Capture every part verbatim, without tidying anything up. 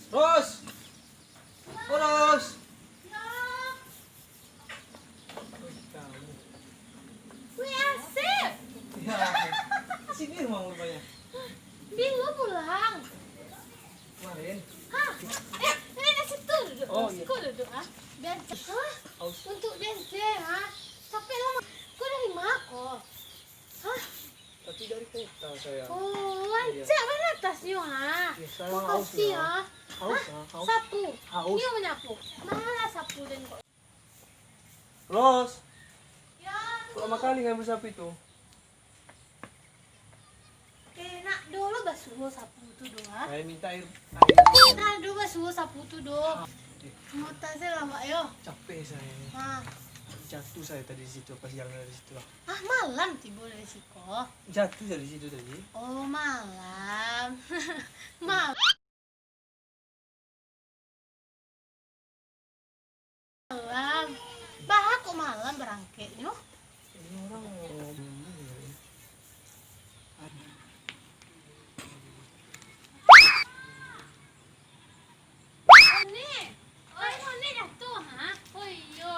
Ros! Oh, Ros! Wih, Asep! Ya, sini rumahmu rupanya. Bilo pulang? Kemarin. Hah? Eh, eh, di situ duduk. Oh, iya. Situ duduk, ah. Biar, hah? Aus. Untuk benceng, ah. Capek lah. Kau dari mana kau? Hah? Tapi dari kota saya. Oh, iya. Rancak bana atasnyo, ha. Iya, saya haus, makasih, ya. Ha? Haus, ha, haus. Sapu. Haus. Nyo manyapu. Malah sapu den kok. Ros. Ya, tu. Kok lama kali ngambil sapu itu? Eh, nak dulu basuh sapu tu doh, ha. Saya minta air, air. Nah, dulu basuh sapu tu doh. Ah, iya. Muta saya lama, yo. Capek saya ini. Ha. Jatuh saya tadi di situ, pas jalan dari situ, ah. Ah, malam tibo dari siko. Jatuh dari situ tadi. Oh, malam. Malam. Baa kok malam barangkeknyo? Ini orang. One, oi, One jatuah, ha? Oh iyo.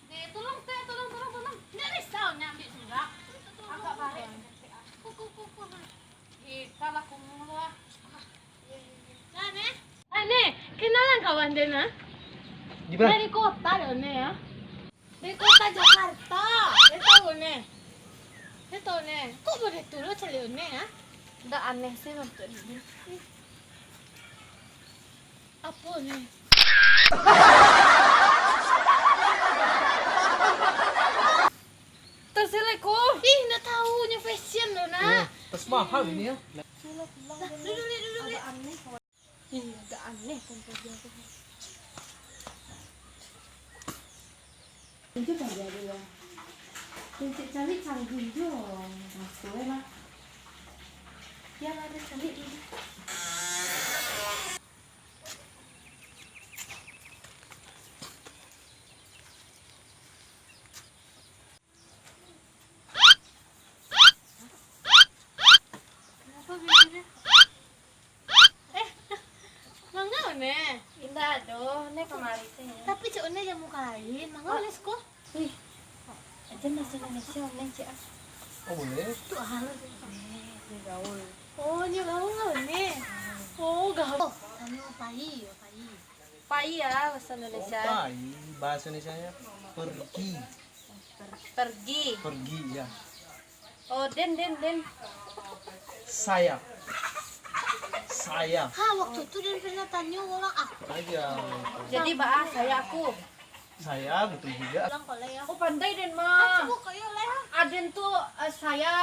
Dek, tolong, Tek, tolong, tolong, tolong. Ndak bisa, One ambiak sudah. Agak barek. Ku, ku, ku, ku, ha. Eh, kalah kumulo, ah. Lah, Nek. Ah, Nek, kenalan kawan den, ah. Di mana? Dari kota dah, Nek, ah. Dari kota Jakarta. Den tahu, Nek? Den tahu, Nek? Kok boleh tu lo caliak, Nek, ah? Ndak aneh sih, maksudnya. Apo, Nek? Tas elek ko. Ih, ndak tahu nyo fashion lo, nak. Eh, tas mahal ini ya. Lah, duduk, duduk, duduk. Ih, agak aneh kan kerja tu. Itu kan dia dulu. Cek cari canggih jo. Masuk lah. Ya lah, ada cari dulu. Kenapa bibirnya? Eh, manga, One? Indak doh, One kamari teh. Tapi cek One jamu kain, manga One siko? Ih, aja bahasa Indonesia, One, cek ah. Oh, boleh. Tu ah, lo tu. Eh, dia gaul. Oh, dia gaul lah, One. Oh, gaul. Oh, anu, pai, pai. Pai ya, bahasa Indonesia. Oh, pai. Bahasa Indonesianya pergi. Per-, pergi. Pergi, ya. Oh, den, den, den. Saya. Saya. Ha, waktu tu den pernah tanyo urang, ah. Aja. Jadi, baa, saya aku. Saya, betul juga. Pulang ko lai, ya. Oh, pandai den mah. Ah, cubo ko, yo, lai, ha. Aden tu, eh, saya.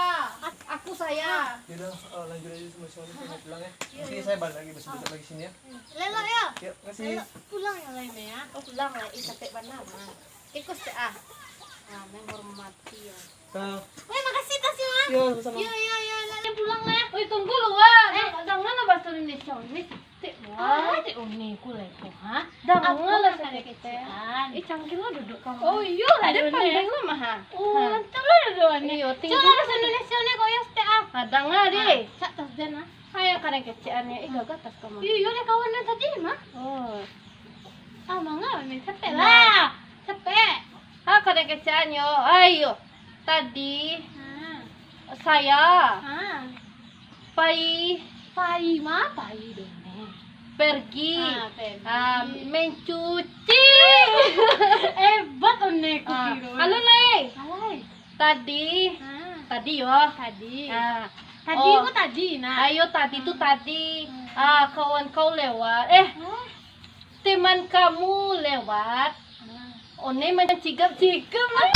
Aku saya. Ya udah, eh, lanjut aja sama suami, saya mau pulang ya. Iya, nanti iya. Saya balik lagi besok-besok lagi sini ya. Lelok, ya. Ya, makasih. Lelok, pulang ya, lai, ya. Oh, pulang lai. Ih, capek bana, mah. Ikut sih, ah. Ah, menghormati ya. Weh, makasih, Tasya. Iya, sama-sama. Iya, iya, iya, lah, pulang lah. Weh, tunggu lu, Wan. Eh, jangan lah bahasa Indonesia, Wan. Weh, Tek, Wan. Ah, Tek One ku lah itu, ha? Jangan lah, Tek One. Apa nak kecekan? Eh, canggih lah duduk kamu. Oh, iya lah, Tek One. Ada pandang lah, mah, ha? Oh, mantap lah duduk, Wan. Iya, tinggi. Coba bahasa Indonesia ni, kau ya, Tek, ah. Ada nggak, deh? Ah, cak tas den, ah. Hai, kadang kecekan ya. Eh, gagah tas kamu. Iya, iya, deh, kawan yang tadi, mah. Oh. Ah, manga, Wan, capek lah. Capek. Ha, kadang kecekan yo. Ayo. Tadi. Ha. Saya. Ha. Pai. Pai ma? Pai deh, Nek. Pergi. Ha, pergi. Ha, mencuci. Hebat, Nek, ha, kukiro. Halo, Lei. Alai. Tadi. Ha. Tadi yo. Tadi. Ha. Tadi. Oh. Ku tadi, nah. Ayo, tadi tu tadi. Hmm. Ah, kawan kau lewat. Eh, hah? Teman kamu lewat. Hmm. One mancigap-cigap lah.